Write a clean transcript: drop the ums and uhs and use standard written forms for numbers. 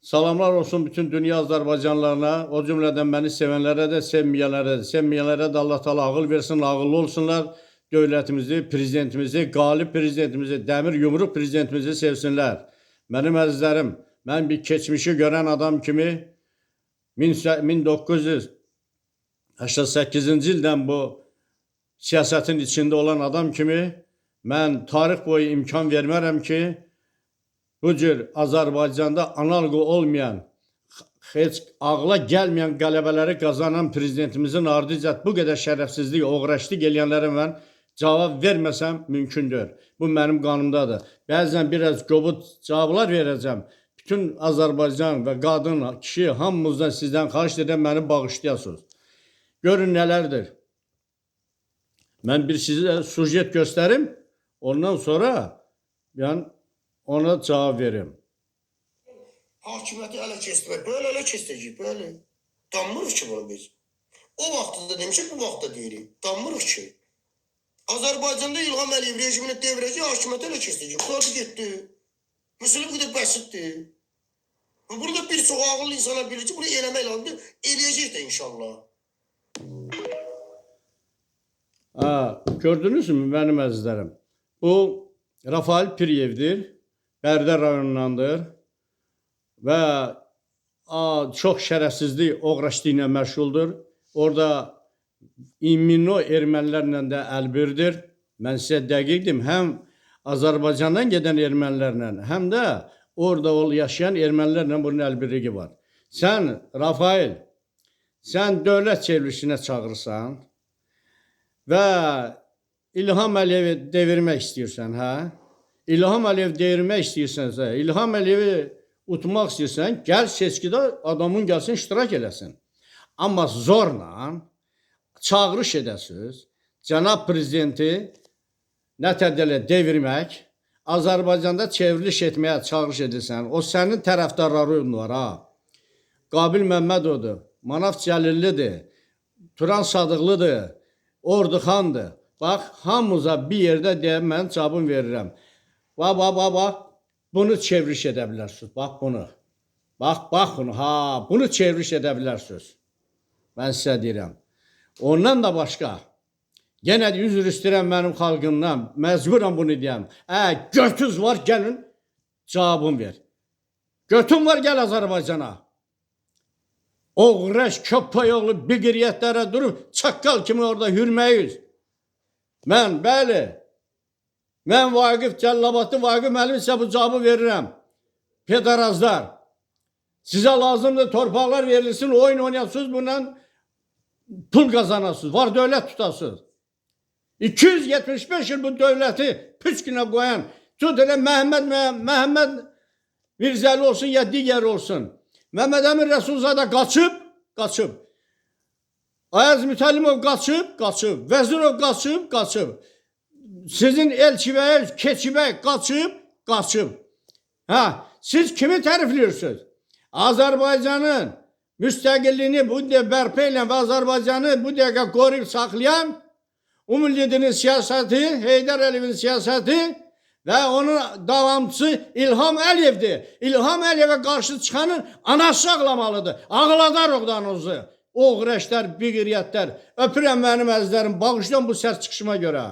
Salamlar olsun bütün dünya Azərbaycanlarına, o cümlədən məni sevənlərə də, sevməyənlərə də. Sevməyənlərə də Allah Teala ağıl versin, ağıllı olsunlar. Dövlətimizi, prezidentimizi, qalib prezidentimizi, dəmir yumruq prezidentimizi sevsinlər. Mənim əzizlərim, mən bir keçmişi görən adam kimi 1988-ci ildən bu siyasətin içində olan adam kimi mən tarix boyu imkan vermərəm ki, bu cür Azərbaycanda analoqu olmayan, heç ağla gəlməyən qələbələri qazanan prezidentimizin ardıca bu qədər şərəfsizlik, oğraşlıq eləyənlərə mən cavab verməsəm mümkündür. Bu mənim qanımdadır. Bəzən biraz qobud cavablar verəcəm. Bütün Azərbaycan və qadın, kişi hamımızdan sizdən xahiş edirəm məni bağışlayasınız. Görün nələrdir. Mən bir sizə sujet göstərim, ondan sonra yəni ona cavab verim. Hakimiyyəti ələ keçirmək. Belə ələ keçirəcəyik, belə. Danmırıq ki bunu biz. O vaxtda da demişik, bu vaxtda deyirik. Danmırıq ki. Azərbaycanda İlham Əliyev rejimini devirəcək, hakimiyyəti ələ keçirəcək. Qurtardı getdi. Məsələ bu qədər bəsitdir. Və Bunu da bir çox ağıllı insanlar bilir ki, bunu eləmək lazımdır. Eləyəcək də inşallah. Ha, gördünüz mü mənim əzizlərim? Bu Rafael Piriyevdir. Bərdə rayonundandır. Və çox şərəfsizlik, oğraşlığı ilə məşğuldur. Orada İmmino ermənilərlə də əlbirdir. Mən sizə dəqiq deyim, həm Azərbaycandan gedən ermənilərlə, həm də orada yaşayan ermənilərlə bunun əlbirliyi var. Sən Rafael, sən dövlət çevrilişinə çağırırsan və İlham Əliyevi devirmək istəyirsən, hə? İlham Əliyev devirmək istəyirsənsə, İlham Əliyevi utmaq istəyirsən, gəl seçkidə adamın gəlsin iştirak eləsin. Amma zorla çağırış edəsiniz, cənab prezidenti nə tədələ devirmək, Azərbaycanda çevriliş etməyə çağırış edirsən, o sənin tərəfdarların var ha. Qabil Məmmədovdur, Manaf Cəlillidir, Turan Sadıqlıdır, Orduxandır. Bax, hamımıza bir yerdə deyə mən cavabını verirəm. Bax, bax, bax, bax. Bunu çevriliş edə bilərsiniz. Bax bunu. Bax, bax bunu. Ha, bunu çevriliş edə bilərsiniz. Mən sizə deyirəm. Ondan da başqa, yenə də üzr istəyirəm mənim xalqımdan. Məcburam bunu deyəm. Götüz var, gəlin cavabını ver. Götün var, gəl Azərbaycana. Oğraş, köpək oğlu biqiriyyətlərə durub çaqqal kimi orada hürməyiz. Mən, bəli, mən Vaqif Cəllabadlı Vaqif müəllim sizə bu cavabı verirəm. Pedarazlar, sizə lazımdır torpaqlar verilsin, oyun oynayasınız, bundan pul qazanasınız, var dövlət tutasınız. 275 il bu dövləti püskünə qoyan, tut elə Məhəmməd Mirzəli olsun ya digər olsun. Məhəmməd Əmin Rəsulzadə qaçıb, qaçıb. Ayaz Mütəllimov qaçıb, qaçıb. Vəzirov qaçıb, qaçıb. Sizin Elçibəy, Keçibəy qaçıb, qaçıb. Hə, siz kimi tərifləyirsiniz? Azərbaycanın müstəqilliyini bu dəqiqə bərpa edən və Azərbaycanı bu dəqiqə qoruyub saxlayan Ümumi siyasəti, Heydər Əliyevin siyasəti və onun davamçısı İlham Əliyevdir. İlham Əliyevə qarşı çıxanın anası ağlamalıdır. Ağladar oğdanızı. Oğraşlar, biqiriyyətlər. Öpürəm mənim əzizlərim. Bağışlayın bu sərt çıxışıma görə.